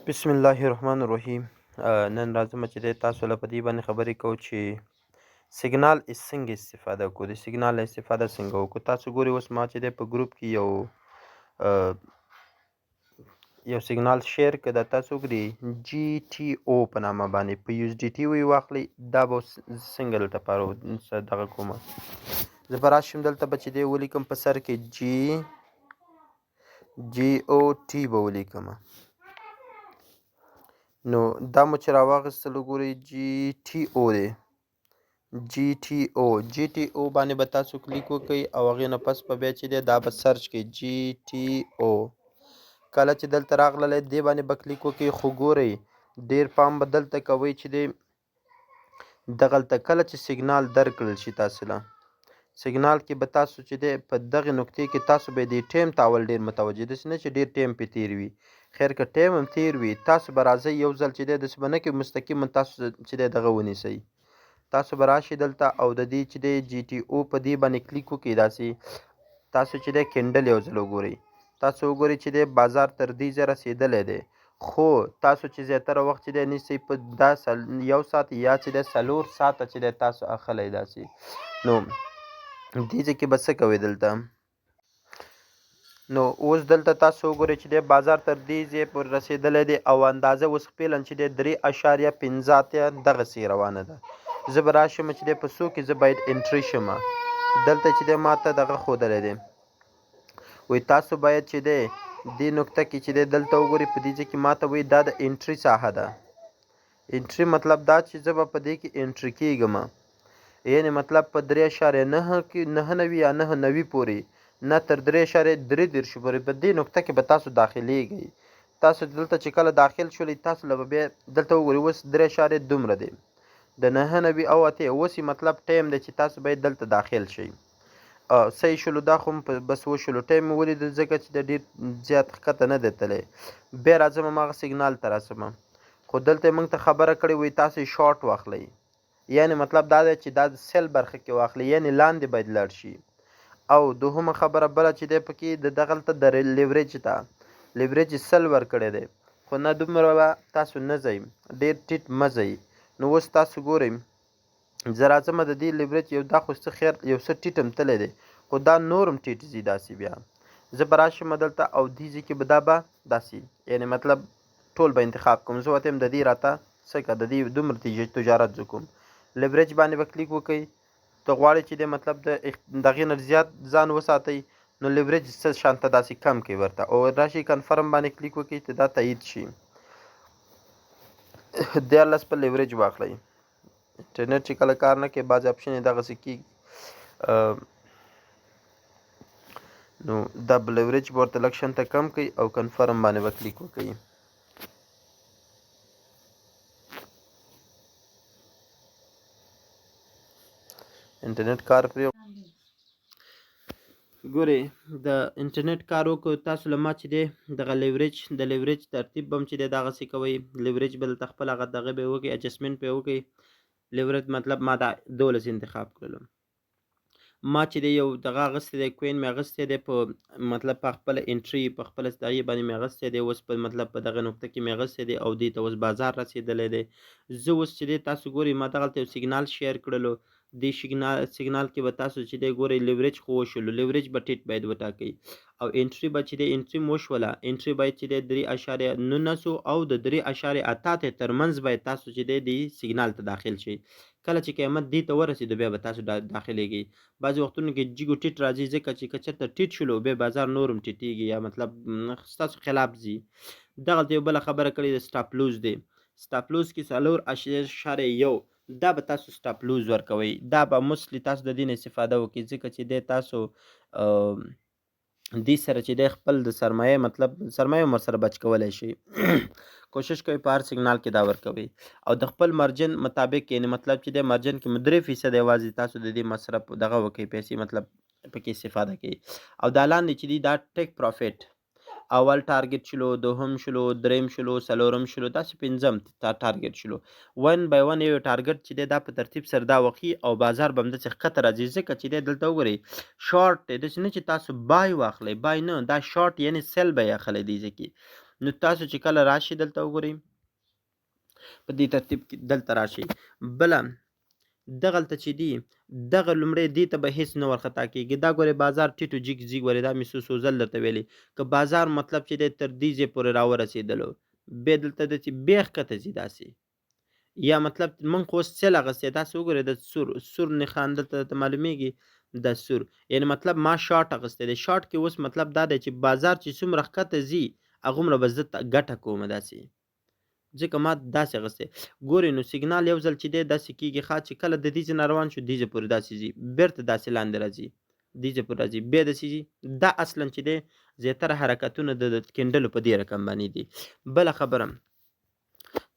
بسم الله الرحمن الرحیم. نن راځم چې د تاسو له په دې باندې خبرې کوو چې سیګنال څنګه استفاده کو، د سیګنال استفاده څنګه وکړو. تاسو ګورئ اوس ما چې د په ګروپ کې یو سیګنال شیر که دا تاسو ګورئ جی ټي او په نامه باندې په یو اس ډي ټي وی واخلئ. دا به څنګه دلته پارو دغه کومه زه به راشم دلته به چې دی ولیکم په سر کې جی جی او ټي به ولیکم. نو دا مو چې راواخیستلو ګورئ جی ټي او دی، جی ټي او، جی ټي او باندې به تاسو کلیک وکړئ او هغې نه پس به بیا چې دی دا به سرچ کړئ جی ټي او. کله چې دلته راغللی دې باندې به کلیک وکړئ. خو ګورئ ډېر پام به دلته کوئ چې دی دغلته کله چې سیګنال درکړل شي تاسو له سیګنال کې به تاسو چې دی په دغې نقطې کې تاسو به دې ټیم ته اول ډېر متوجه داسې نه چې ډېر ټیم پې تېر وي، خیر که ټیم هم تېر وي تاسو به راځئ یو ځل چې دی داسې به نه کوي مستقیما تاسو چې دی دغه ونیسئ. تاسو به راشئ دلته او د دې چې دی جی ټي او په دې باندې کلیک وکړئ. داسې تاسو چې دی کینډل یو ځل وګورئ، تاسو وګورئ چې دی بازار تر دې ځایه رسېدلی دی. خو تاسو چې زیاتره وخت چې دی نیسئ په دا یو ساعت یا چې دی 4 ساعته چې دی تاسو اخلئ داسې. نو دې ځای کې به څه کوئ دلته؟ نو اوس دلته تاسو وګورئ چې دی بازار تر دې ځای پورې رسېدلی دی او اندازه اوس فعلا چې دی 3.85 دغسې روانه ده. زه به راشم چې دی په څو کې زه باید انټري شم. دلته چې دی ما ته دغه ښودلی دی، وایي تاسو باید چې دی دې نقطه کې چې دی دلته وګورئ په دې ځای کې ما ته وایي دا د انټري ساحه ده. انټري مطلب دا چې زه به په دې کې انټري کېږم، یعنې مطلب په 3.9 کې 99 یا 99 پورې نه تر 3.33 پورې په دې نقطه کې به تاسو داخلېږئ. تاسو دلته چې کله داخل شولئ تاسو له به بیا دلته وګورئ اوس درې اشاریه دومره دی د 99 او 8 اوس یې مطلب ټایم دی چې تاسو باید دلته داخل شئ. صحیح شولو، دا خو بس وشولو. ټایم مې ولیدل ځکه چې د ډېر زیات ښکته نه دی تللی. بیا راځم هماغه سیګنال ته راسم، خو دلته یې موږ ته خبره کړې وایي تاسو یې شارټ واخلئ، یعنې مطلب دا دی چې دا د سیل برخه کې واخلئ، یعنې لاندې باید لاړ شي. او دوهمه خبره بله چې دی پکې د دغلته د لیوریج ته لیوریج سل ورکړی دی، خو نه دومره به تاسو نه ځئ، ډېر ټیټ مه ځئ. نو اوس تاسو ګورئ زه راځم د دې لیوریج یو دا خو څه خیر یو څه ټیټ هم تللی دی، خو دا نور هم ټیټ ځي داسې. بیا زه به راشم دلته او دې ځای کې به دا به داسې یعنې مطلب ټول به انتخاب کوم. زه ورته وایم د دې راته څه که د دې دومره تجارت زه کوم. لیوریج باندې به کلیک وکړئ. ته غواړئ چې د مطلب د دغې نه زیات ځان وساتئ نو لیوریج څه شان ته داسې کم کړئ ورته، او راشئ کنفرم باندې کلیک وکړئ چې دا تایید شي. 13 په لیوریج واخلئ. انټرنیټ چې کله کار نه کوي بعضې اپشن یې دغسې کېږي. نو دا به لیوریج به ورته لږ شان ته کم کړئ او کنفرم باندې به کلیک وکړئ. انټرنیټ کار پرې ګورئ د انټرنیټ کار وکړو. تاسو له ما چې دی دغه لیوریج د لیوریج ترتیب به هم چې دی دغسې کوئ. لیوریج به دلته خپل هغه دغه به یې وکړئ، اډجسټمنټ به یې وکړئ. لیوریج مطلب ما دا 12 انتخاب کړلو. ما چې دی یو دغه اخیستی دی، کوین مې اخیستی دی په مطلب په خپله انټري په خپله دغې باندې مې اخیستی دی. اوس په مطلب په دغه نقطه کې مې اخیستی دی او دې ته اوس بازار رسېدلی دی. زه اوس چې دی تاسو ګورئ ما دغلته یو سیګنال شیر کړلو. دې سیګنال کې به تاسو چې دی ګورئ لیوریج خو وشولو، لیوریج به ټیټ باید وټاکئ او انټري به چې دی انټري مو وشوله، انټري باید چې دی 3.19 او د 3.88 ترمنځ باید تاسو چې دی دې سیګنال ته داخل شئ. کله چې قیمت دې ته ورسېدو بیا به تاسو داخلېږئ. بعضې وختونو کې جګو ټیټ راځي ځکه چې که چېرته ټیټ شولو بیا بازار نور هم ټیټېږي یا مطلب ستاسو خلاف ځي. دغلته یو بله خبره کړې ده، سټاپ لوز دی. سټاپ لوز کې 4.1 دا به تاسو سټاپ لوز ورکوئ. دا به موسټلی تاسو د دې نه استفاده وکړئ ځکه چې دی تاسو دې سره چې دی خپل د سرمایې مطلب سرمایه هم ورسره بچ کولی شئ. کوشش کوئ په هر سیګنال کې دا ورکوئ او د خپل مارجن مطابق، یعنې مطلب چې دی مارجن کې مو 3% یوازې تاسو د دې مصرف دغه وکړئ، پیسې مطلب پکې استفاده کوئ. او دا لاندې چې دی دا ټیک پروفیټ اول ټارګټ شلو، دوهم شلو، دریم شلو، څلورم شلو، داسې پنځم ټارګټ شلو. 1 بای 1 یو ټارګټ چې دی دا په ترتیب سره دا وخی او بازار به همداسې ښکته راځي. ځکه چې دی دلته وګورئ شارټ دی، داسې نه چې تاسو بای واخلئ، بای نه، دا شارټ یعنې سیل به یې اخلئ دې ځای کې. نو تاسو چې کله راشي دلته وګورئ په دې ترتیب کې دلته راشي. بله دغلته چې دی دغه لومړی دې ته به هیڅ نه ورخطا کېږي. دا ګورې بازار ټیټو جیګ ځي، ګورې دا مې څو څو ځل درته ویلي، که بازار مطلب چې دی تر دې ځای پورې راورسېدلو بیا دلته د چې بیا ښکته ځي داسې، یا مطلب مونږ خو اوس sell اخیستی، تاسو وګورئ د سور سور نښان دلته درته معلومیږي، دا سور یعنی مطلب ما شارټ اخیستی دی. شارټ کې اوس مطلب دا دی چې بازار چې څومره ښکته ځي هغومره به زه ګټه کوم داسې، ځکه ما داسې اخیستی. ګورئ نو سیګنال یو ځل چې دی داسې کېږي، ښه چې کله د دې ځای نه روان شو دې ځای پورې داسې ځي، بېرته داسې لاندې راځي، دې ځای پورې راځي، بیا داسې ځي. دا اصلا چې دی زیاتره حرکتونه د candle و په دې رقم باندې دي. بله خبره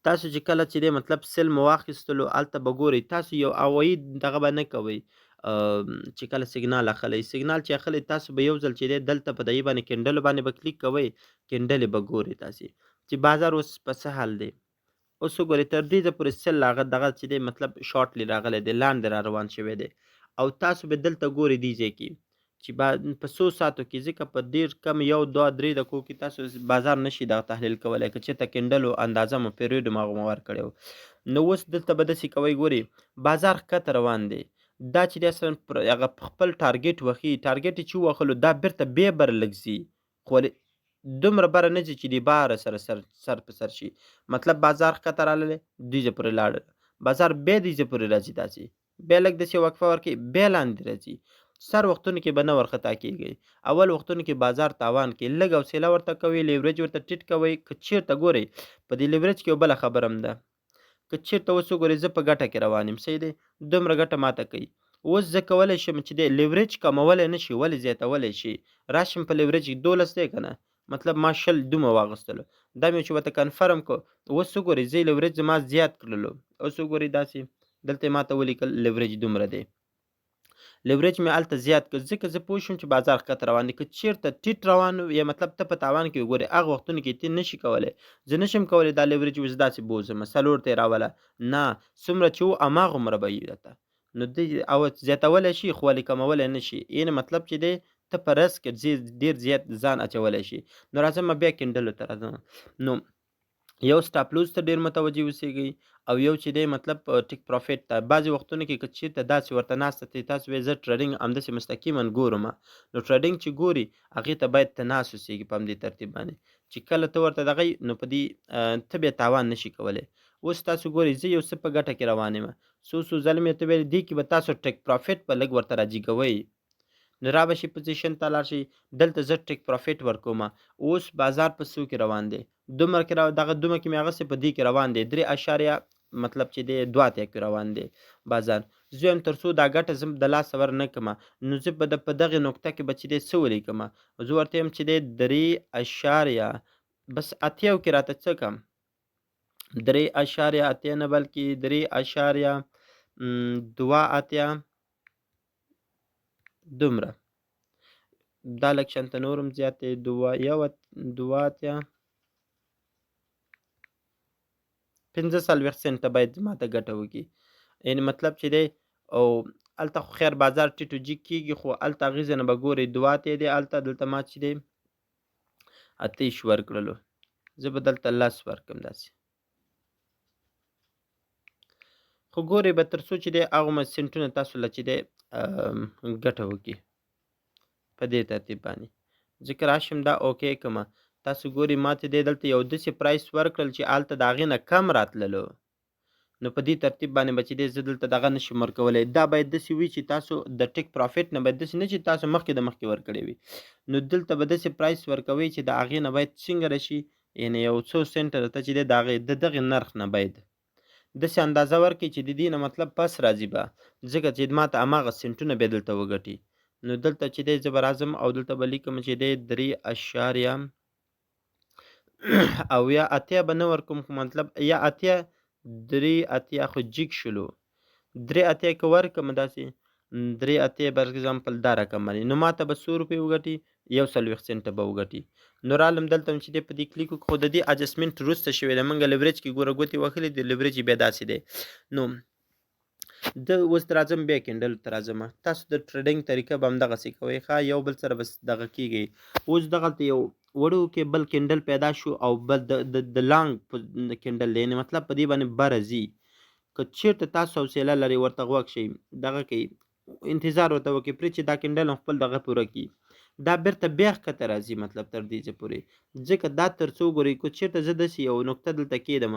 تاسو چې کله چې دی مطلب sell مو واخیستلو هلته به ګورئ تاسو یو هوایي دغه به نه کوئ چې کله سیګنال اخلئ، سیګنال چې اخلئ تاسو به یو ځل چې دی دلته په دې باندې candle و باندې به کلیک کوئ، candle ې به ګورئ تاسې چې بازار اوس په څه حال دی. اوس وګورئ تر دې ځایه پورې sell راغی، دغه چې دی مطلب shortly راغلی دی، لاندې را روان شوی دی. او تاسو به دلته ګورئ دې ځای کې چې په څو ساعتو کې، ځکه په ډېر کم یو دوه درې دقیقو کې تاسو بازار نشي دغه تحلیل کولی، که چېرته candle و اندازه مو period مو هغه مو ورکړی و. نو اوس دلته به داسې کوئ، ګورئ بازار ښکته روان دی، دا چې دی اصلا هغه خپل target وهي، target یې چې ووهلو دا بېرته بیا بره لږ ځي، خو ولې دومره بره نه ځي چې د باره سره سر په سر شي. مطلب بازار ښکته راغلی دې ځای پورې لاړل، بازار بیا دې ځای پورې راځي، داسې بیا لږ داسې وقفه ورکوي بیا لاندې راځي. سر وختونو کې به نه ورخطا کېږئ، اول وختونو کې بازار تاوان کوي، لږ حوصله ورته کوئ، leverage ورته ټیټ کوئ. که چېرته ګورئ په دې leverage کې یو بله خبره هم ده، که چېرته اوس وګورئ زه په ګټه کې روان یم، صحیح دی، دومره ګټه ماته کوي، اوس زه کولی شم چې دی leverage کمولی نه شي ولې زیاتولی شي. راشم په leverage کې 12 دی که نه، مطلب ما 20 دومره واغستلو، دا مې چې ورته confirm کړو. اوس وګورئ زه یې leverage زما زیات کړلو، اوس وګورئ داسې دلته یې ماته ولیکل leverage دومره دی، leverage مې هلته زیات کړ، ځکه زه پوه شوم چې بازار ښکته روان دی. که چېرته ټیټ روان و یا مطلب ته په تاوان کې وګورې هغه وختونو کې ته نشي کولی، زه نشم کولی دا leverage اوس داسې بوځم څلور ته یې راوله، نه څومره چې و هماغومره به یې درته. نو دی او زیاتولی شي خو ولې کمولی نه شي، یعنې مطلب چې دی ته په risk کې ډېر زیات ځان اچولی شي. نو راځم بیا candle و ته راځم. نو یو stop loss ته ډېر متوجه اوسېږئ او یو چې دی مطلب take profit ته. بعضې وختونو کې که چېرته داسې ورته ناسته ته تاسو وایئ زه trading همداسې مستقیما ګورم، نو trading چې ګوري هغې ته باید ته ناست اوسېږي په همدې ترتیب باندې چې کله ته ورته دغه یې، نو په دې ته بیا تاوان نشي کولی. اوس تاسو ګورئ زه یو څه په ګټه کې روان یم، څو څو ځل مې ورته ویل دې کې به تاسو take profit به لږ ورته راجیګوئ، نو را به شي position ته لاړ شي، دلته زه take profit ورکوم. اوس بازار په څو کې روان دی، دومره کې دغه دومره کې مې اخیستی په دې کې روان دی، درې اشاریه مطلب چې دی دوه اتیا کې روان دی بازار. زه وایم تر څو دا ګټه زه د لاسه ور نه کړم، نو زه به په دغې نقطه کې به چې دی څه ولیکم، زه ورته وایم چې دی درې اشاریه بس اتیاو کې راته څه کم، درې اشاریه اتیا نه بلکې درې اشاریه دوه اتیا دومره، دا لږ شانته نور هم زیات دی، دوه یو دوه اتیا 45 سنټه باید ما ته ګټه وکړي. یعنې مطلب چې دی او هلته خو خیر بازار ټیټ و جیګ کېږي، خو هلته هغې ځای نه به ګورئ دوه اتیا دی، هلته دلته ما چې دی 28 ورکړلو، زه به دلته 10 ورکړم داسې. خو ګورئ به تر څو چې دی هغومره سنټونه تاسو له چې دی ګټه وکړي په دې ترتیب باندې. ځکه راشم دا okay کړم، تاسو ګورئ ما ته دی دلته یو داسې price ورکړل چې هلته د هغې نه کم راتللو، نو په دې ترتیب باندې به چې دی زه دلته دغه نشم ورکولی. دا باید داسې وي چې تاسو د take profit نه باید داسې نه چې تاسو مخکې د مخکې ورکړی وي، نو دلته به داسې price ورکوئ چې د هغې نه باید څنګه راشي، یعنې یو څو سنټه درته چې دی د هغې د دغې نرخ نه باید داسې اندازه ورکړئ چې د دې نه مطلب پس راځي به، ځکه چې ما ته هماغه سنټونه بیا دلته وګټي. نو دلته چې دی زه به راځم او دلته به لیکم چې دی درې اشاریه او یا اتیا به نه ورکوم، خو مطلب یا اتیا درې اتیا خو جیګ شلو، درې اتیا که ورکړم داسې درې اتیا بر example دا رقم باندې، نو ما ته به څو روپۍ وګټي، 41 سنټه به وګټي. نو رالم دلته هم چې دی په دې کلیک وکړو، خو د دې adjustment وروسته شوی دی، موږ leverage کې ګوره ګوتې وهلې دي، leverage یې بیا داسې دی. نو د اوس راځم بیا candle ته راځم، تاسو د trading طریقه به همدغسې کوئ، ښه یو بل سره بس دغه کېږي. اوس دغلته یو وړوکی بل candle پیدا شو او بل د long candle دی، یعنې مطلب په دې باندې بره ځي. که چېرته تاسو حوصله لرئ، ورته غوږ شئ، دغه کوي، انتظار ورته وکړئ پرې چې دا candle هم خپل دغه پوره کړي، دا بیرته بیا ښکته راځي، مطلب تر دې ځای پورې. ځکه دا تر څو ګورئ، که چېرته زه داسې یو نقطه دلته کېدم،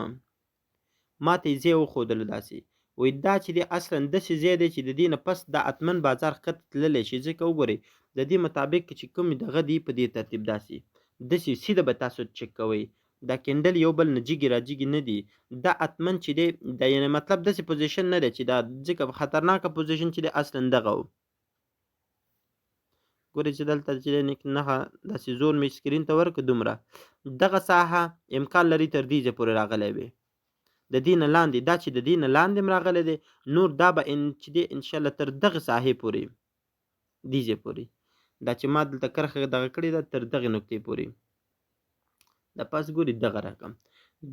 ما ته یې ځای وښودلو، داسې وایي دا چې دی اصلا داسې ځای دی چې د دې نه پس دا حتما بازار ښکته تللی شي. ځکه وګورئ د دې مطابق چې کوم دغه دی په دې ترتیب داسې سیده به تاسو چک کوئ، دا candle یو بل نه جګي راجګي نه دي، دا حتما چې دی دا یعنې مطلب داسې position نه دی چې دا، ځکه خطرناکه position چې دی اصلا دغه و. ګورئ چې دلته چې دی نیک نښه داسې زور مې screen ته ورکړ، دومره دغه ساحه امکان لري تر دې ځای پورې راغلی وي، د دې نه لاندې دا چې د دې نه لاندې هم راغلی دی، نور دا به چې دی انشاءالله تر دغه ساحې پورې، دې ځای پورې، دا چې ما دلته کرښه دغه کړې ده تر دغې نقطې پورې، دا پس ګوري دغه رقم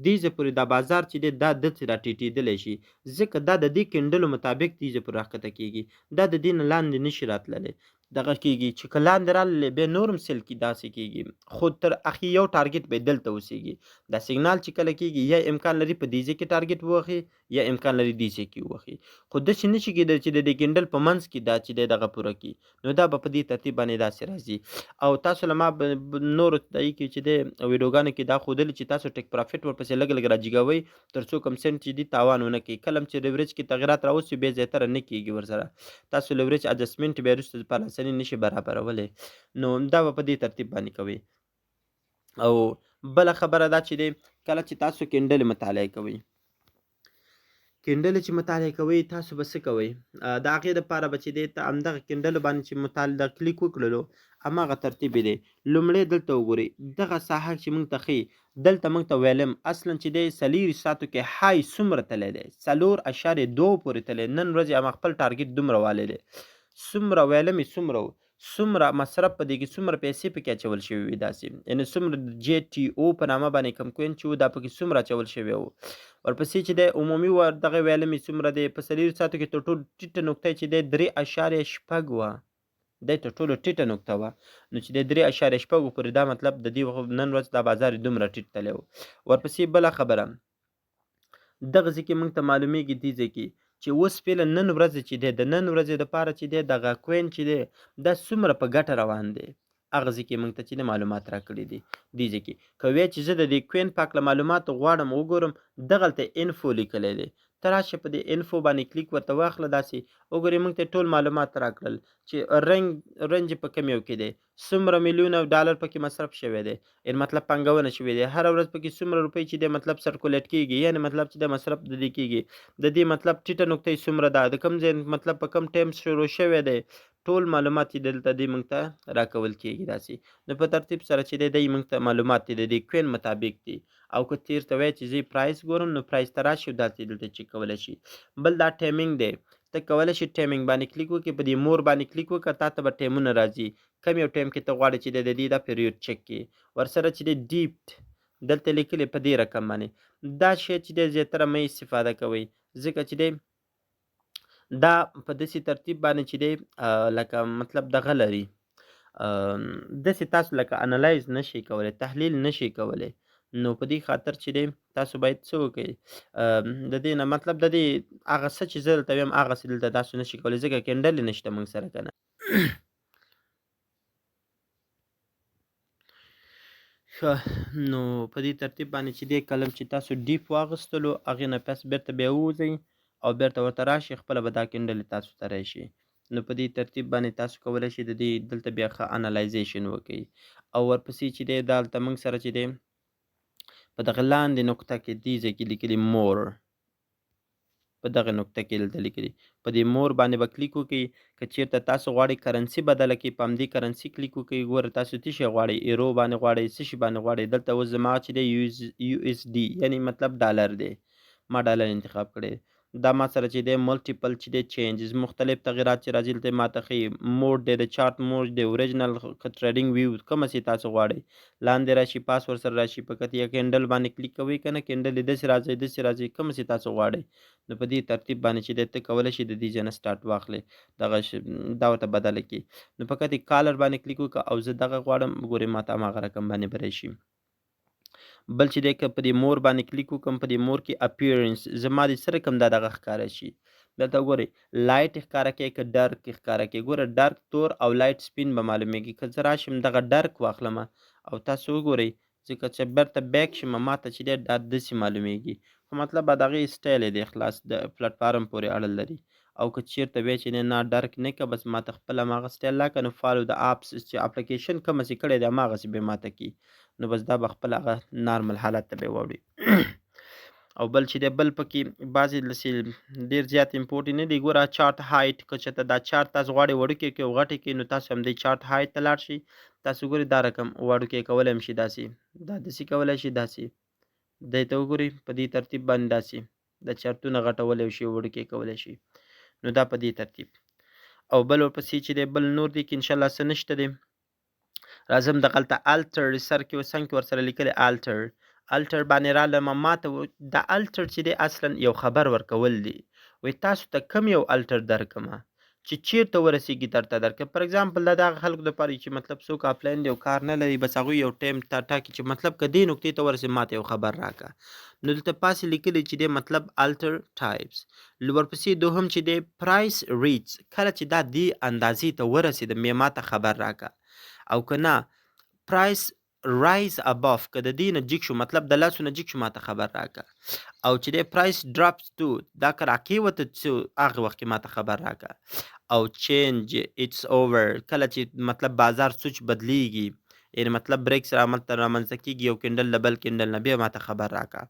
دې ځای پورې دا بازار چې دی دا دلته راټیټېدلی شي، ځکه دا د دې candle و مطابق دې ځای پورې راښکته کېږي، دا د دې نه لاندې نشي راتللی، دغه کېږي چې که لاندې راللې بیا نور هم sell کې داسې کېږي، خو تر اخی یو target به دلته اوسېږي. دا سیګنال چې کله کېږي یا امکان لري په دې ځای کې target ووهي یا امکان لري دې ځای کې ووهي، خو داسې نشي کېدی چې د دې candle په منځ کې دا چې دی دغه پوره کړي، نو دا به په دې ترتیب باندې داسې راځي. او تاسو له ما نورو دای کې چې دی ویډیوګانو کې دا ښودلي چې تاسو take profit ورپسې لږ لږ راجیګوئ تر څو کم سنټ چې دی تاوان ونه کړي. کله چې leverage کې تغیرات راوستي بیا زیاتره نه کېږي ورسره، تاسو leverage adjustment بیا وروسته په اسانۍ نشي برابرولی، نو دا به په دې ترتیب باندې کوئ. او بله خبره دا چې دی کله چې تاسو candle مطالعه کوئ، candle چې مطالعه کوئ تاسو به څه کوئ، د هغې دپاره به چې دی ته همدغه candle باندې چې مطالعه کلیک وکړلو هماغه ترتیب دی. لومړی دلته وګورئ دغه ساحه چې موږ ته ښیي، دلته موږ ته ویلم اصلا چې دی څلېرویشت ساعتو کې high څومره تللی دی، 4.2 پورې تللی، نن ورځې هغه خپل target دومره والی دی، څومره ویلم یې څومره و، څومره مصرف په دې کې څومره پیسې پکې اچول شوې وي، داسې یعنې څومره د جي ټي او په نامه باندې کوم coin چې و دا پکې څومره اچول شوی و. ورپسې چې دی عمومي ور دغه ویلم یې څومره دی، په څلېرویشت ساعتو کې تر ټولو ټیټه نقطه چې دی 3.6 وه، دی تر ټولو ټیټه نقطه وه، نو چې دی 3.6 پورې دا مطلب د دې وخت نن ورځ دا بازار یې دومره ټیټ تللی و. ورپسې بله خبره دغه ځای کې موږ ته معلومیږي دې ځای کې چې اوس فعلا نن ورځ چې دی د نن ورځې دپاره چې دی دغه coin چې دی دا څومره په ګټه روان دی، هغه ځای کې موږ ته چې دی معلومات راکړي دي. دې ځای کې که وایې چې زه د دې coin په هکله معلومات غواړم وګورم، دغلته info لیکلی دی، ته راشه په دې info باندې کلیک ورته واخله، داسې وګورې موږ ته ټول معلومات راکړل چې range په کوم یو کې دی، څومره میلیونه ډالر پکې مصرف شوی دی، یعنې مطلب پانګونه شوې دی، هره ورځ پکې څومره روپۍ چې دی مطلب circulate کېږي، یعنې مطلب چې دی مصرف د دې کېږي، د دې مطلب ټیټه نقطه یې څومره ده، د کوم ځای مطلب په کوم ټایم شروع شوی دی، ټول معلومات چې دلته دی موږ ته راکول کېږي. داسې نو په ترتیب سره چې دی دی موږ ته معلومات دی د دې coin مطابق دي. او که چېرته وایې چې زه price ګورم نو price ته راشي او دلته دلته چک کولی شي. بل دا timing دی، ته کولی شې timing باندې کلیک وکړې، په دې more باندې کلیک وکړه، تا ته به ټایمونه راځي، کوم یو ټایم کې ته غواړې چې د دې دا period چک کړې. ورسره چې دی depth دلته لیکلی په دې رقم باندې دا شی چې دی زیاتره مه استفاده کوئ، ځکه چې دی دا په داسې ترتیب باندې چې دی لکه مطلب دغه لري، داسې تاسو لکه analyze نشئ کولی، تحلیل نشئ کولی، نو په دې خاطر چې دی تاسو باید څه وکړئ، د دې نه مطلب د دې هغه څه چې زه دلته وایم هغسې دلته تاسو نشئ کولی، ځکه candle یې نشته موږ سره که نه. ښه، نو په دې ترتیب باندې چې دی کلم چې تاسو depth واغستلو هغې نه پس بېرته بیا ووځئ او بېرته ورته راشئ، خپله به دا candle تاسو ته راشي. نو په دې ترتیب باندې تاسو کولی شئ د دې دلته بیا ښه analyzation وکړئ. او ورپسې چې دی دلته موږ سره چې دی په دغه لاندې نقطه کې دې ځای کې لیکلي more، په دغه نقطه کې دلته لیکلي، په دې more باندې به کلیک وکړئ. که چېرته تاسو غواړئ currency بدله کړئ په همدې currency کلیک وکړئ. ګوره تاسو څه شی غواړئ، ایرو باندې غواړئ، څه شي باندې غواړئ. دلته اوس زما چې دی یو اس ډي یعنې مطلب ډالر دی، ما ډالر انتخاب کړی. دا ما سره چې دی multiple چې دی changes، مختلف تغیرات چې راځي دلته ما ته ښیي. mode دی، د chart mode دی، original trading view کومه چې تاسو غواړئ. لاندې راشي، پاس ورسره راشي. فقط یو candle باندې کلیک کوئ که نه، candle یې داسې راځي، داسې راځي، کومه چې تاسو غواړئ. نو په دې ترتیب باندې چې دی ته کولی شي د دې ځای نه start واخلې، دغه دا ورته بدله کړي. نو فقط یې color باندې کلیک وکړه او زه دغه غواړم، ګورې ما ته هماغه رقم باندې به راشي. بل چې دی که په دې more باندې کلیک وکړم، په دې more کې appearance زما د څه رقم دا دغه ښکاره شي. دلته وګورئ، light ښکاره کوي که dark ښکاره کوي. ګوره، dark تور او light سپین به معلومیږي. که زه راشم دغه dark واخلم او تاسو وګورئ، ځکه چې بیرته back شم، ما ته چې دی دا داسې معلومیږي. خو مطلب دغې سټایل دی، خلاص د پلټفارم پورې اړه لري. او که چیرته وی چې نه dark نه که، بس ما ته خپل هماغه سټایل راکړه. نو follow the apps چې اپلیکیشن کومه چې کړی دی هماغسې به ما ته کړي. نو بس دا به خپل هغه normal حالت ته به واوړي. او بل چې دی، بل پکې بعضې لسې ډېر زیات important نه دی. ګوره، chart height، که چېرته دا چارت تاسو غواړئ وړوکی کړئ او غټی کړئ، نو تاسو همدې chart height ته لاړ شئ. تاسو ګورئ، دا رقم وړوکی کولی هم شي، داسې دا داسې کولی شي، داسې دی ته وګورئ، په دې ترتیب باندې داسې د چارتونه غټولی شي، وړوکی کولی شي. نو دا په دې ترتیب. او بل ورپسې چې دی، بل نور دی کې انشاءالله څه نشته دی. راځم دغلته alert، سر کې څنګ کې ورسره لیکلی alert. Alert باندې رالم، ما ته د alert چې دی اصلا یو خبر ورکول دي. وی تاسو ته کم یو alert درکمه چې چیرته ورسیږي درته درکم. for example، دا دغه خلکو دپاره چې مطلب څوک افلاین دی او کار نه لري، بس هغوی یو time ته ټاکي چې مطلب که دې نقطې ته ورسې ماته یو خبر راکه. نو دلته پاسې لیکلی چې دی مطلب alert types. ورپسې دوهم چې دی price reach، کله چې دا دې اندازې ته ورسېده مې ماته خبر راکه. او که نه price rise above، که د دې نه جګ شو، مطلب د لسو نه جګ شو، ماته خبر راکه. او چې د price drops to، دا که راکېوته څه هغه وخت کې ماته خبر راکه. او change it's over، کله چې مطلب بازار سوچ بدلیږي، یعنی مطلب break سره عمل ته رامنځته کېږي یو candle له بل candle نه، بیا ماته خبر راکه.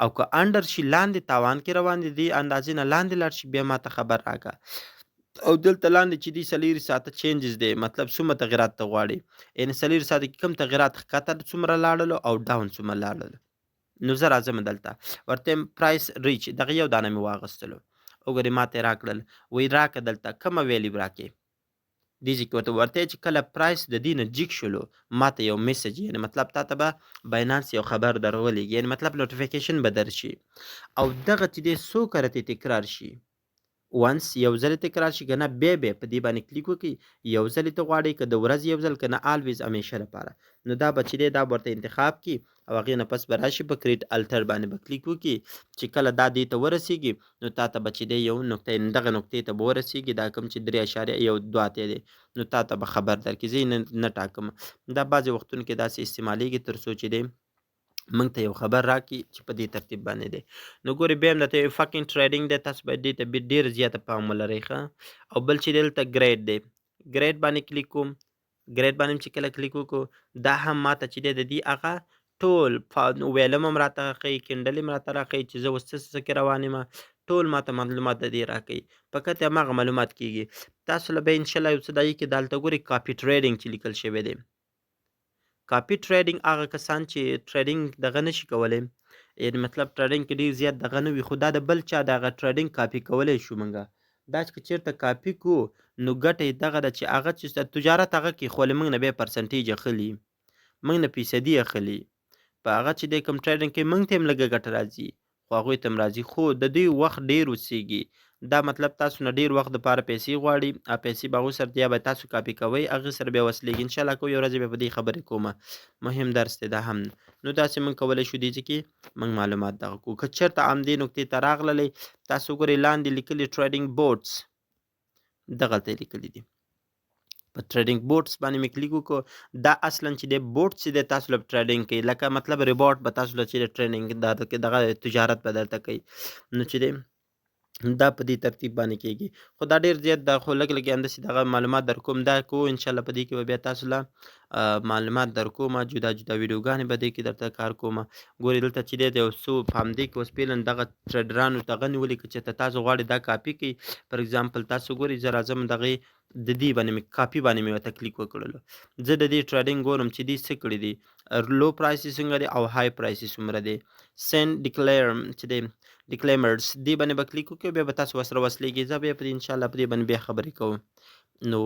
او که under شي، لاندې تاوان کې روان دي، دې اندازې نه لاندې لاړ شي، بیا ماته خبر راکه. او دلته لاندې چې دی 4 ساعته changes دی، مطلب څومره تغیرات ته غواړي، یعنی 4 ساعته کې کوم تغیرات، ښکته څومره لاړلو او down څومره لاړلو. نو زه راځم دلته ورته price reach، دغه یو دانه مې واغستلو. وګورئ، ماته یې راکړل، وایي راکه دلته کومه value راکې. دې ځای کې ورته ورته چې کله price د دې نه جګ شولو ماته یو message، یعنی مطلب تا ته به باینانس یو خبر درولېږي، یعنی مطلب notification به درشي. او دغه چې دی څو کرتې تکرار شي، once یو ځل تکرار شي، که نه بیا بیا په دې باندې کلیک وکړئ. یو ځل ته غواړئ که د ورځې یو ځل، که نه always، همیشه لپاره. نو دا به چې دی دا به ورته انتخاب کړي او هغې نه پس به راشي په create alert باندې به کلیک وکړي چې کله دا دې ته ورسیږي نو تا ته به چې دی یو نقطه، دغه نقطې ته به ورسیږي، دا کوم چې 3.12 دی، نو تا ته به خبر درکړي. زه یې نه ټاکم. دا بعضې وختونو کې داسې استعمالیږي تر څو چې دی موږ ته یو خبر راکړي چې په دې ترتیب باندې دی. نو ګورې، بیا هم درته fucking trading دی، تاسو باید دې ته ډېر زیاته پام ولرئ ښه. او بل چې دلته grid دی، grid باندې کلیک کوم. grid باندې چې کله کلیک وکړو، دا هم ماته چې دی د دې هغه ټول volume هم راته ښیي، candle هم راته راښیي چې زه اوس څه څه کې روان یم. ټول ماته معلومات د دې راکوي، فقط هماغه معلومات کیږي. تاسو له به انشاءالله یو څه دایي کې دلته ګورئ، copy trading چې لیکل شوی دی. copy trading، هغه کسان چې trading دغه نشي کولی، یعنی مطلب trading کې ډیر زیات دغه نه وي، خو دا د بل چا دغه trading copy کولی شو مونږه. دا چې چېرته کاپي کو نو ګټه یې دغه ده چې هغه چې تجارت هغه کې خو له موږ نه بیا percentage اخلي، موږ نه فیصدي اخلي. په هغه چې دی کوم trading کې موږ ته هم لږه ګټه راځي، خو هغوی ته هم راځي، خو د دوی وخت ډیر وسیږي. دا مطلب تاسو نه ډیر وخت دپاره پیسې غواړي، او پیسې به هغوی سره یا به تاسو کاپي کوئ، هغې سره بیا وصلېږي. انشاءالله که یو ورځ بیا په دې خبرې کومه، مهم درس دی دا هم. نو داسې موږ کولی شو دې ځای کې موږ معلومات دغه کو. که چېرته همدې نقطې ته راغللې، تاسو ګورئ لاندې لیکلي trading bots، دغلته یې لیکلي دي. په trading bots باندې مې کلیک وکړو. دا اصلا چې د bot چې د تاسو له trading کوي، لکه مطلب robot به تاسو له چې trading دغه تجارت به درته کوي. نو چې دی دا په دې ترتیب باندې کیږي، خو دا ډیر زیات دا خو لږ لږ همداسې دغه معلومات در کوم. دا کو ان شاء الله په دې کې به بیا تاسو له معلومات در کوم، جدا جدا ویډیوګانې به دې کې درته کار کوم. ګورې، دلته چې دی یو څو په همدې کې اوس فعلا دغه trader انو دغه نیولې. که چېرته تاسو غواړئ دا کاپي کړئ، for example تاسو ګورئ، زه راځم دغې د دې باندې مې کاپي باندې مې ورته کلیک وکړلو. زه د دې trading ګورم چې دې څه کړي دي، low price یې څنګه دی او high price یې څومره دی. send declare چې دی disclaimers دې باندې به کلیک وکړئ، بیا به تاسو ورسره وصلېږئ. زه بیا په دې انشاءالله په دې باندې بیا خبرې کوم. نو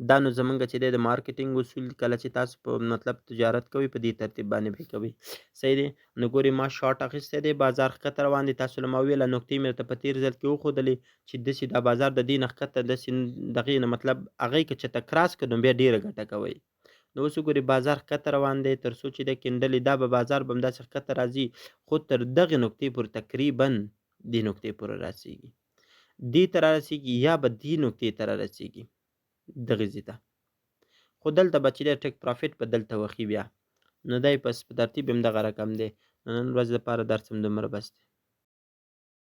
دا نو زمونږ چې دی د marketing اصول، کله چې تاسو په مطلب تجارت کوئ په دې ترتیب باندې به کوئ. صحیح دی. نو ګورئ ما short اخیستی دی، بازار ښکته روان دی. تاسو له ما ویله نقطې مې درته په تېر ځل کې وښودلې چې داسې دا بازار د دې نه ښکته داسې دغې نه مطلب هغې که چېرته cross کړو نو بیا ډېره ګټه کوئ. نو اوس وګورئ بازار ښکته روان دی، تر څو چې د candle دا به بازار به همداسې ښکته راځي، خو تر دغې نقطې پورې تقریبا دې نقطې پورې راسیږي، دې ته رارسیږي یا به دې نقطې ته رارسیږي دغې ځای ته. خو دلته به چې دی take profit به دلته وخي بیا. نو دی پس په ترتیب هم دغه رقم دی. نو نن ورځ لپاره درس هم دومره بس دی.